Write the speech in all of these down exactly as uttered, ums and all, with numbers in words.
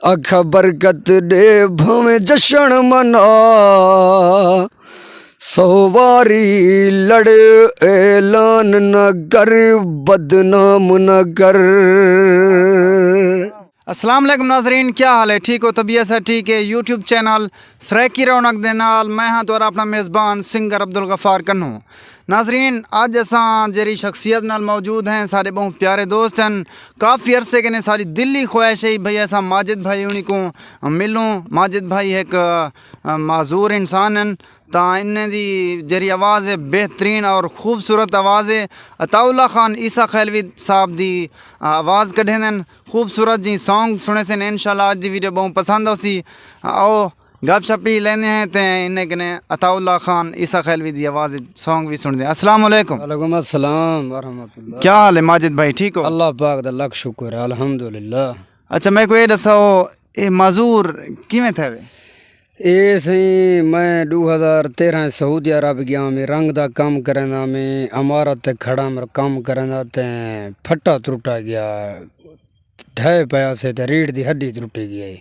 آکھا برکت ݙے بھانویں جشن منا، سو واری لڑ اعلان نہ کر، بدنام نہ کر۔ السلام علیکم ناظرین، کیا حال ہے؟ ٹھیک ہو؟ طبیعت ہے ٹھیک ہے؟ یوٹیوب چینل سرائیکی رونق دے نال میں ہاں تہاݙا اپݨا میزبان سنگر عبدالغفار کنوں۔ ناظرین، اڄ اساں جیڑھی شخصیت نال موجود ہیں، ساݙے ٻہوں پیارے دوست ہیں۔ کافی عرصے کنے ساݙی دلی خواہش ہے بھئی اساں ماجد بھائی ہوݨی کوں ملوں۔ ماجد بھائی ہک، آ، معذور انسان ہیں، تاں انہیں دی جیڑھی آواز ہے، بہترین اور خوبصورت آواز ہے۔ عطاء اللہ خان عیسیٰ خیلوی صاحب دی، آ، آواز کڈھیندن۔ خوبصورت جی سانگ سݨیسن، انشاءاللہ اڄ دی ویڈیو ٻہوں پسند ہوسی۔ آؤ گپ شپ ہی لیندے ہیں تے انہیں کنے عطاء اللہ خان عیسیٰ خیلوی دی آواز وچ سانگ وی سݨدے ہیں۔ السلام علیکم۔ وعلیکم السلام ورحمۃ اللہ۔ کیا حال ہے ماجد بھائی، ٹھیک ہو؟ اللہ پاک دا لکھ شکر ہے، الحمدللہ۔ اچھا، میکوں اے ݙساؤ، اے معذور کیویں تھئے وے؟ اے سئیں، میں ݙو ہزار تیرھاں سعودی عرب ڳیا، میں رنگ دا کم کریندا، میں عمارت تے کھڑا، میں کم کریندا تے پھٹا ترٹا ڳیا، ڈھے پیا سے تے ریڑھ دی ہڈی ترٹی ڳئی ہے۔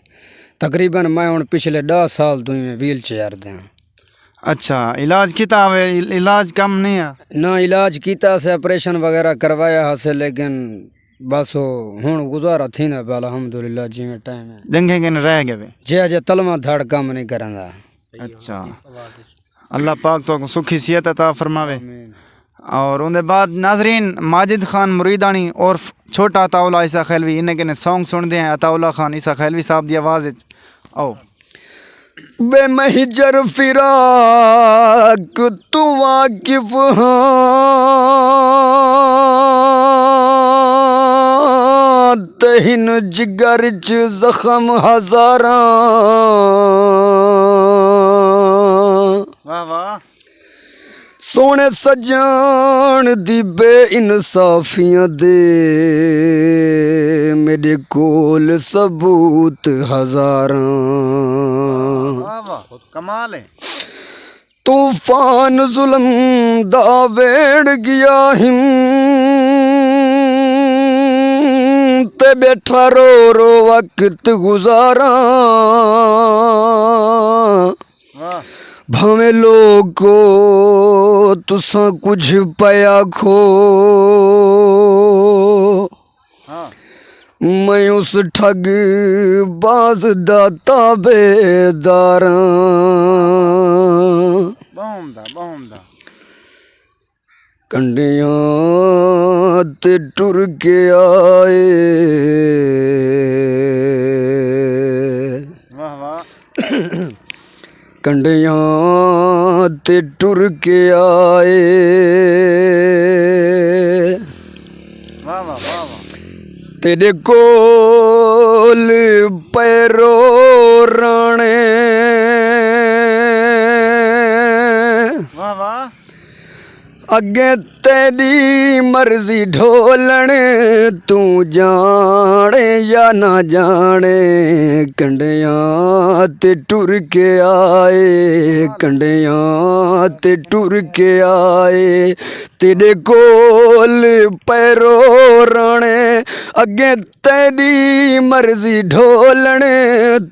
تقریباً میں ہݨ پچھلے ݙاہ سال توں ہی میں ویل چیئر تے ہاں۔ اچھا، علاج کیتا ہوئے؟ عل-، علاج کم نہیں ہے؟ نہ، علاج کیتا سے، آپریشن وغیرہ کروایا ہا سے، لیکن بس او ہݨ گزارا تھیندا پیا، الحمدللہ، جیویں ٹائم ہے۔ جنگھیں کن رہ ڳئے وے؟ جے اڄے تلواں دھڑ کم نہیں کریندا۔ اچھا۔ اللہ پاک تہاکوں سکھی صحت عطا فرماوے۔ آمین۔ اور اوندے بعد ناظرین، ماجد خان مریداݨی عرف چھوٹا عطاء اللہ عیسیٰ خیلوی، انہیں کنے سانگ سݨدے ہیں عطاء اللہ خان عیسیٰ خیلوی صاحب دی آواز وچ۔ آؤ۔ بے مہجر فراق توں واقف ہاں، تے ہن جگر چ زخم ہزاراں۔ واہ واہ۔ سوہݨے سڄݨ دی بے انصافیاں دے میݙے کول ثبوت ہزاراں۔ واہ واہ، کمال ہے۔ طوفان ظلم دا ویڑھ ڳیا ہم، تے ٻیٹھا رو رو وقت گزاراں۔ واہ۔ بھانویں لوکو تساں کجھ پئے آکھو، ہاں۔ میں اس ٹھگ باز دا تابعداراں۔ ٻہوں عمدہ، ٻہوں عمدہ۔ کنڈیاں تے ٹر کے آئے۔ واہ واہ۔ کنڈیاں تے ٹر کے آئے۔ واہ واہ، واہ واہ۔ تیݙے کول پیرو راݨے۔ واہ واہ۔ اڳیں تیݙی مرضی ڈھولݨ، توں ڄاݨے یا نہ ڄاݨے، کنڈیاں تے ٹر کے آئے، کنڈیاں تے ٹر کے آئے۔ تیݙے کول پیرو راݨے، اڳیں تیݙی مرضی ڈھولݨ،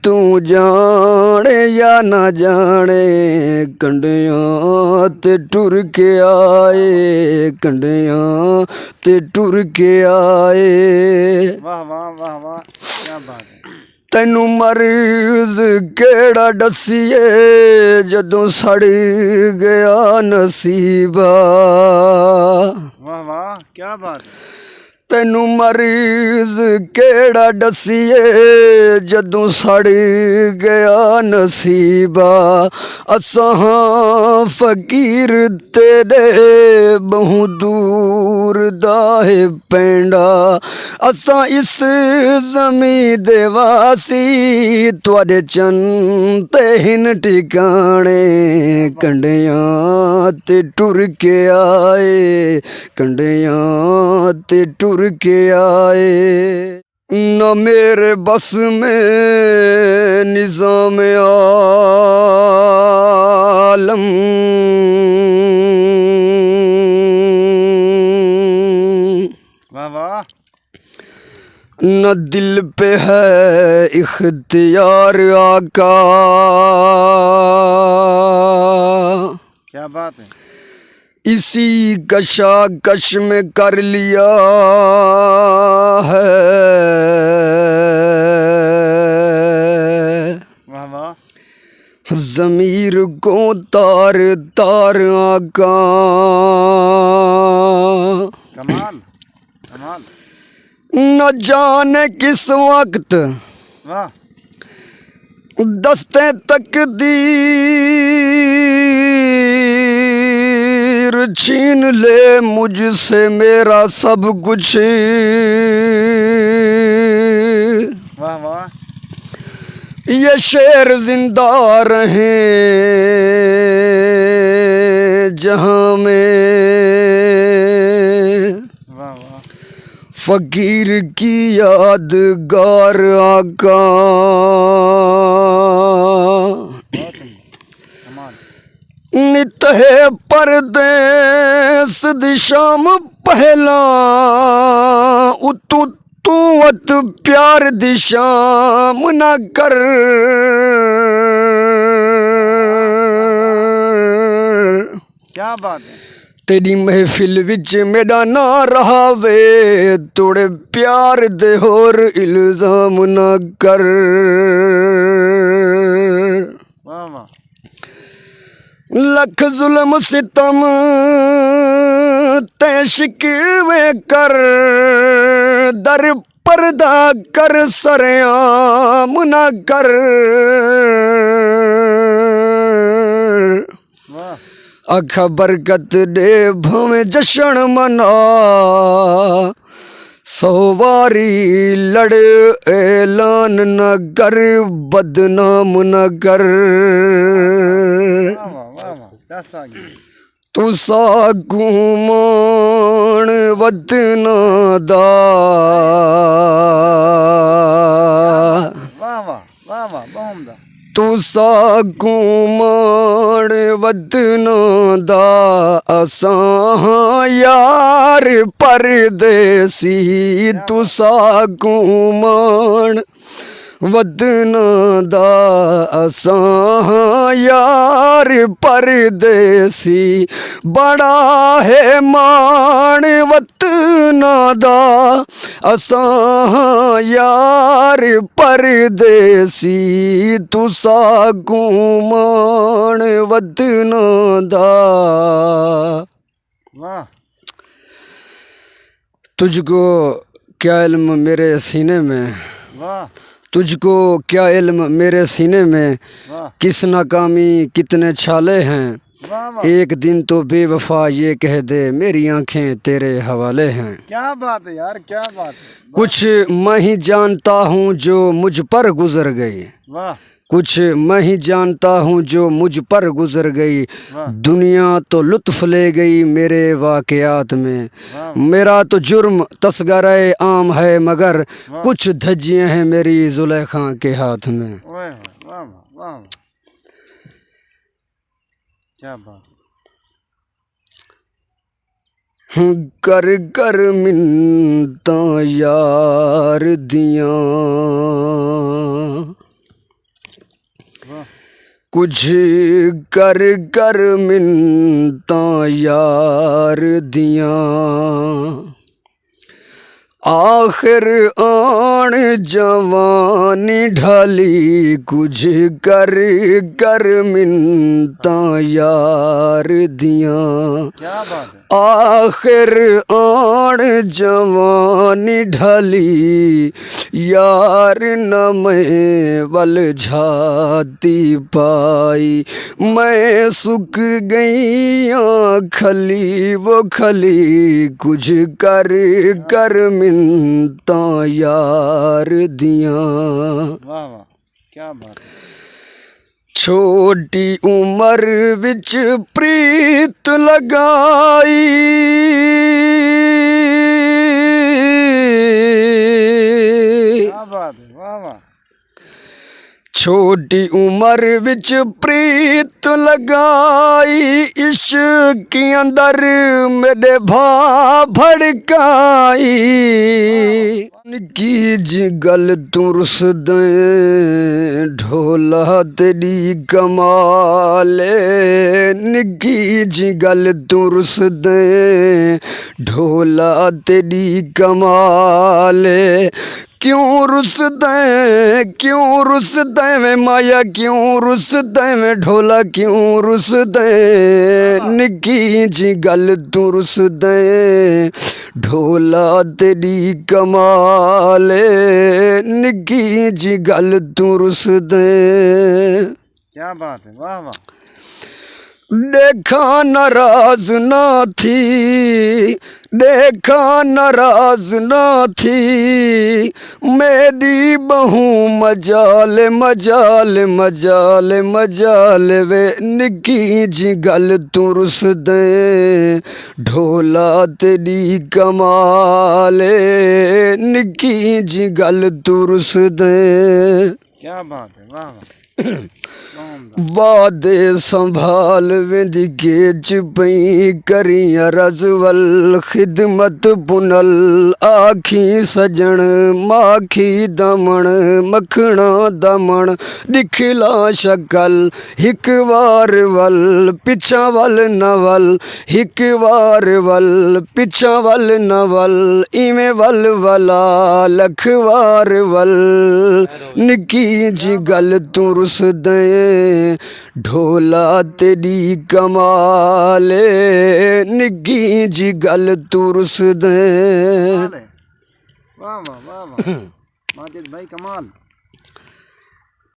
توں ڄاݨے یا نہ ڄاݨے، کنڈیاں تے ٹر کے آئے، کنڈیاں تے ٹر کے آئے۔ واہ، واہ، واہ، واہ، کیا بات ہے۔ تینوں مرض کیڑا ݙسیے، جدوں سڑ ڳیا نصیبا۔ واہ، واہ، کیا بات ہے۔ تینوں مرض کیڑا ݙسیے، جدوں سڑ ڳیا نصیبا۔ اساں ہاں فقیر تیݙے ٻہوں دور دا ہے پینڈا۔ اساں اس زمین دے واسی، تہاݙے چن تے ہن ٹکاݨے۔ کنڈیاں تے ٹر کے آئے، کنڈیاں تے ٹر کے آئے۔ نہ میرے بس میں نظام عالم۔ واہ واہ۔ نہ دل پہ ہے اختیار آقا۔ کیا بات ہے۔ اسی کشاکش میں کر لیا ہے۔ واہ واہ۔ ضمیر کو تار تار آقا۔ کمال، کمال۔ نہ جانے کس وقت، واہ۔ دستیں تقدیر چھین لے مجھ سے میرا سب کچھ۔ واہ واہ۔ یہ شعر زندہ رہیں جہاں میں، واہ واہ۔ فقیر کی یادگار آقا۔ بہت عمدہ۔ کمال۔ نت ہے پردیس دی شام پہلاں، اتوں توں وت پیار دی شام نہ کر۔ کیا بات ہے۔ تیݙی محفل وچ میݙا ناں رہاوے، توڑے پیار دے ہور الزام نہ کر۔ واہ واہ۔ لکھ ظلم ستم تے شکوے کر، در پردہ کر سریام نہ کر۔ واہ۔ آکھا برکت ݙے بھویں جشن منا، سو واری لڑ اعلان نہ کر، بدنام نہ کر۔ واہ واہ، واہ واہ، چس آ ڳئی۔ توں ساکوں ماݨ وطن دا۔ واہ واہ، واہ واہ، بہت عمدہ۔ توں ساکوں ماݨ وطن دا، اساں ہاں یار پردیسی۔ توں ساکوں ماݨ وطن دا، اساں ہاں یار پردیسی۔ بڑا ہے ماݨ وطن دا، اساں ہاں یار پردیسی۔ توں ساکوں ماݨ وطن دا۔ واہ۔ تجھ کو کیا علم میرے سینے میں، واہ۔ تجھ کو کیا علم میرے سینے میں، واہ۔ کس ناکامی کتنے چھالے ہیں۔ واہ واہ۔ ایک دن تو بے وفا یہ کہہ دے، میری آنکھیں تیرے حوالے ہیں۔ کیا بات ہے یار، کیا بات ہے۔ واہ۔ کچھ میں ہی جانتا ہوں جو مجھ پر گزر گئی۔ واہ۔ کچھ میں ہی جانتا ہوں جو مجھ پر گزر گئی۔ واہ۔ دنیا تو لطف لے گئی میرے واقعات میں۔ واہ۔ میرا تو جرم تصغرِ عام ہے مگر، واہ۔ کچھ دھجیاں ہیں میری زلیخا کے ہاتھ میں۔ واہ واہ، واہ واہ، واہ واہ۔ کیا بات۔ کر کر منتاں یار دیاں، واہ۔ کجھ کر کر منتاں یار دیاں، آخر آن جوانی ڈھالی، کجھ کر کر منتاں یار دیاں۔ کیا بات ہے۔ آخر آن جوانی ڈھالی، یار نہ میں ول جھاتی پائی۔ میں سک ڳئی آں کھلی و کھلی، کجھ کر کر منتاں یار دیاں۔ واہ واہ، کیا بات ہے۔ چھوٹی عمر وچ پریت لڳائی۔ کیا بات ہے، واہ واہ۔ چھوٹی عمر وچ پریت لڳائی، عشق اندر میݙے بھا بھڑکائی۔ نکی جی ڳل توں رسدیں، ڈھولا تیݙی کمال اے۔ نکی جی ڳل توں رسدیں، ڈھولا تیݙی کمال اے۔ کیوں رسدیں، کیوں رسدیں وے مایا، کیوں رسدیں وے ڈھولا، کیوں رسدیں؟ نکی جی ڳل توں رسدیں، ڈھولا تیݙی کمال اے۔ نکی جی ڳل توں رسدیں۔ کیا بات ہے، واہ واہ۔ ݙیکھاں ناراض نہ تھی، ݙیکھاں ناراض نہ تھی، میݙی ٻہوں مجال، مجال، مجال وے۔ نکی جی ڳل توں رسدیں، ڈھولا تیݙی کمال اے۔ نکی جی ڳل توں رسدیں۔ کیا بات ہے، واہ واہ۔ وعدے سنبھال ویندی گیچ پئی، کریں عرض ول خدمت پنل۔ آکھیں سڄݨ ماکھی دامݨ، مکھݨا دامݨ، ݙکھلا شکل ہک وار ول، پچھاں ول نہ ول، ہک وار ول، پچھاں ول نہ ول، ایویں ول ولا لکھ وار ول۔ نکی جی ڳل توں رسدیں، ڈھولا تیݙی کمال اے۔ نکی جی ڳل توں رسدیں۔ کمال ہے۔ واہ واہ، واہ واہ۔ ماجد بھائی، کمال۔